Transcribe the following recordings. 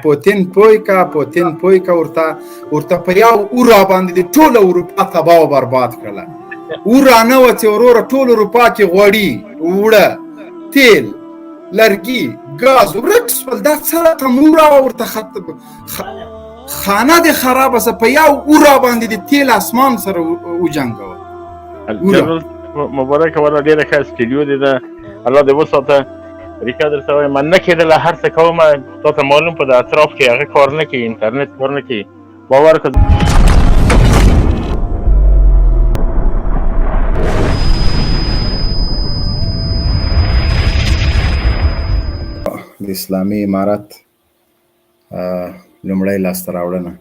پوتین پوی کا، پوتین پوی کا، ورته ورته په یو اورا باندې د ټوله اروپا تباه او برباد کړله. اورا نه وه چې وروره ټول اروپا کې غوړي، اوړه، تیل، لرګي، ګاز ورک سول. دا څه رقم اورا وه؟ ورته خانه دې خرابه سه، په یو اورا باندې د تیل اسمان سره وجنګوه. جنرال مبارک، ولا ډیره ښه سټډیو دې ده، الله دې وساته. ریکا درته وایم، نه کېدله، هر څه کوم، تا ته معلوم په د اطراف کې هغه کار نه کوي، انټرنیټ کار نه کوي، باور که. د اسلامي امارت لومړی لاسته راوړنه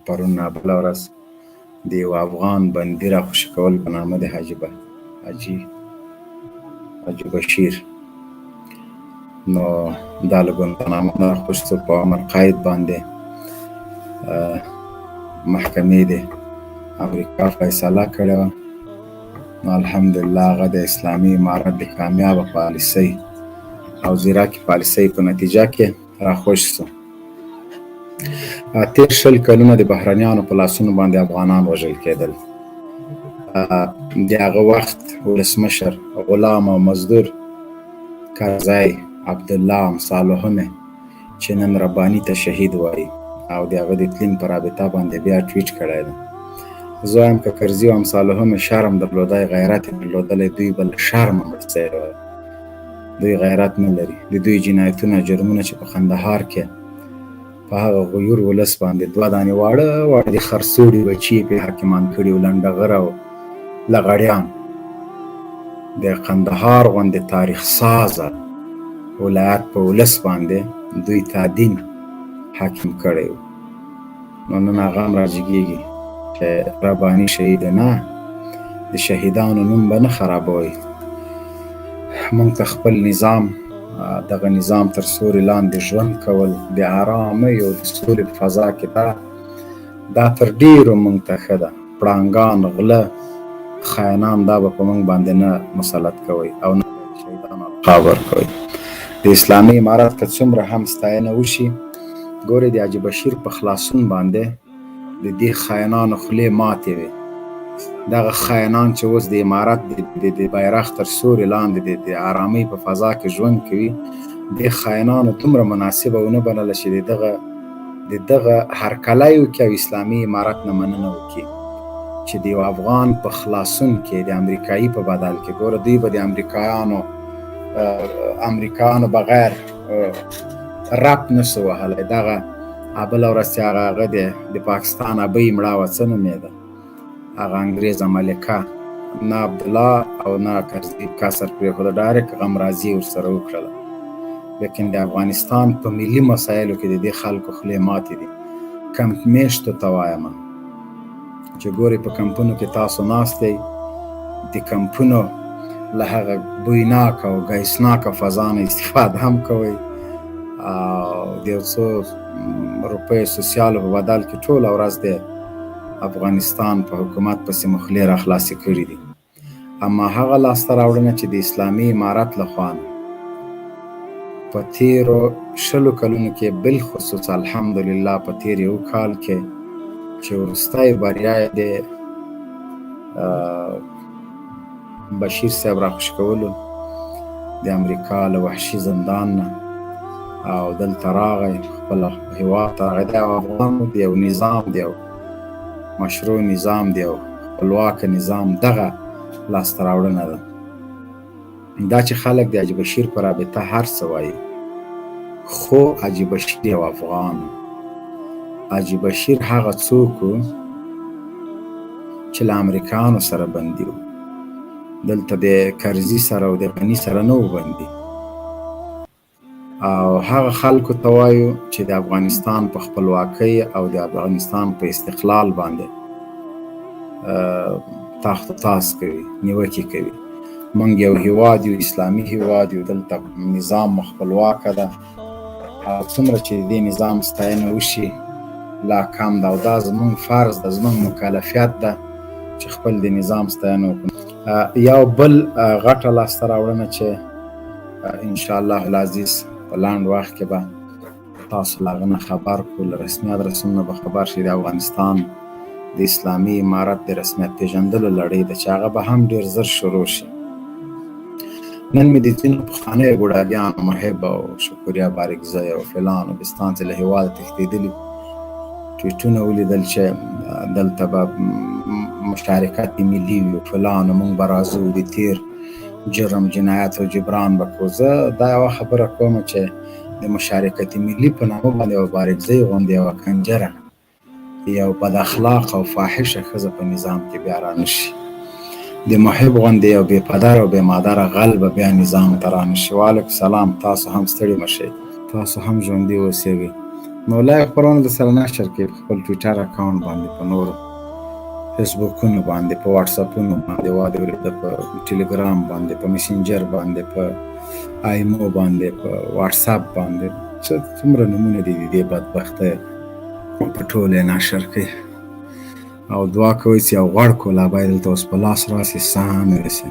پرون نابله ورځ د یو افغان بندي راخوشي کول په نامه د حاجي بشیر. نو دا له ګوانتانامو نه راخوشي شو، په امر قید باندې محکمې د امریکا فیصله کړې وه. نو الحمدلله هغه د اسلامي امارت د کامیابه پالیسۍ او ځیرکې پالیسۍ په نتیجه کې راخوشي شو. تېر 20 کلونه د بهرنیانو په لاسونو باندې افغانان وژل کېدل. د هغه وخت ولسمشر غلام او مزدور کرزی، عبدالله امثالهم چې نن رباني ته شهید وایي او د هغه د تلین په رابطه باندې بیا ټویټ کړی دی. زه وایم که کرزي او امثالهم شرم درلودای، غیرت یې درلودلی، دوی به له شرمه مړ سوي وای. دوی غیرت نه لري. د دوی جنایتونه، جرمونه چې په قندهار کې په هغه غیور ولس باندې دوه دانې واړه واړه د خرڅوړي بچي یې پرې حاکمان کړي وو، لنډغره او لغړیان، د قندهار غوندې تاریخ سازه ولایت په ولس باندې دوی تادین حاکم کړی و. نو نن هغه هم راجګېږي چې رباني شهید. نه، د شهیدانو نوم به نه خرابوي. موږ ته خپل نظام، دغه نظام تر سوري لاندې ژوند کول د آرامۍ او د سولې په فضا کې، دا تر ډېرو موږ ته ښه ده. پړانګان، غله، خاینان دا به په موږ باندې نه مسلط کوي او نه شهیدانو القاب ورکوي. د اسلامي امارت که څومره هم ستاینه وشي، ګورئ د حاجي بشیر په خلاصون باندې د دې خاینانو خولې ماتې وې. دغه خاینان چې اوس د امارت د بیرغ تر سوري لاندې د آرامۍ په فضا کې ژوند کوي، دې خاینانو دومره مناسبه ونه بلله چې د دغه هرکلی وکړي او اسلامي امارت نه مننه وکړي چې د یو افغان په خلاصون کې د امریکایي په بدل کې. ګوره دوی به د امریکایانو بغیر رپ نسو وهلی. دغه بله ورځ چې هغه د پاکستان ابۍ مړه وه، څه نومېده هغه انګرېزه ملکه، نه عبدالله او نه کرزي کسر پرېښوده، ډایرکټ غمرازي ورسره وکړله. لیکن د افغانستان په ملي مسایلو کې د دې خلکو خولې ماتې دي. کمپ میشتو ته وایم چې ګورئ په کمپونو کې تاسو ناست یئ، د کمپونو له هغه بویناکه او ګیسناکه فضا نه استفاده هم کوئ او د یو څو روپیو سوسیالو په بدل کې ټوله ورځ د افغانستان په حکومت پسې مو خولې را خلاصې کړې دي. اما هغه لاسته راوړنه چې د اسلامي امارت له خوا نه په تیرو 20 کلونو کې، بالخصوص الحمدلله په تیر یو کال کې چې وروستی بریا یې د بشیر صاحب راخوشي کولو د امریکا له وحشي زندان نه او دلته راغی، خپل هیواد ته راغی. دا یو افغان دی، یو نظام دی، یو مشروع نظام دی، یو خپلواک نظام، دغه لاسته راوړنه ده. دا چې خلک د حاجي بشیر په رابطه هر څه وایي، خو حاجي بشیر یو افغان، حاجي بشیر هغه څوک چې له امریکایانو سره بندي و، دلته د کرزي سره او د غني سره نه و بندي. او هغه خلکو ته وایو چې د افغانستان په خپلواکۍ او د افغانستان په استقلال باندې تاخت و تاز کوي، نیوکې کوي. موږ یو هیواد یو، اسلامي هیواد یو، دلته نظام مو خپلواکه ده او څومره چې د دې نظام ستاینه وشي لا کم ده، او دا زموږ فرض ده، زموږ مکلفیت ده چې خپل د نظام ستاینه وکړو. یو بل غټه لاسته راوړنه چې ان شاء الله العزیز په لنډ وخت کې به تاسو له هغه نه خبر کړو، له رسمي ادرسونو نه به خبر شئ. د افغانستان د اسلامي امارت د رسمیت پېژندلو لړۍ ده چې هغه به هم ډېر زر شروع شي. نن مې د ځینو پخوانیو ګوډاګیانو محب او شکریا بارکزی او فلان او بستان چې له هېواده تښتېدلي ټویټونه ولیدل چې دلته به مشارکت ملي وي او فلان او موږ به راځو د تېر جرم جنایت او جبران به کوو. زه دا یوه خبره کوم چې د مشارکت ملي په نامه باندې یوه بارکزۍ غوندې یوه کنجره، یو بد اخلاق او فاحشه ښځه په نظام کې بیا رانشي، د محب غوندې یو بې پدر او بې مادره غل به بیا نظام ته رانشي. وعلیکم سلام، تاسو هم ستړي مه شئ، تاسو هم ژوندي اوسئ. نو لایو خپرونه در سره نشر کړئ په خپل ټویټر اکاونټ باندې، په نورو فیسبوکونو باندې، په واتساپونو باندې، وادي ورېده په ټلګرام باندې، په میسنجر باندې، په آیمو باندې، په واتساپ باندې، څه څومره نومونه دي د دې بدبختۍ په ټولو یې نشر کړئ. او دعا کوئ چې یو غوړ کولابی دلته اوس په لاس راسي، سم یې رسي.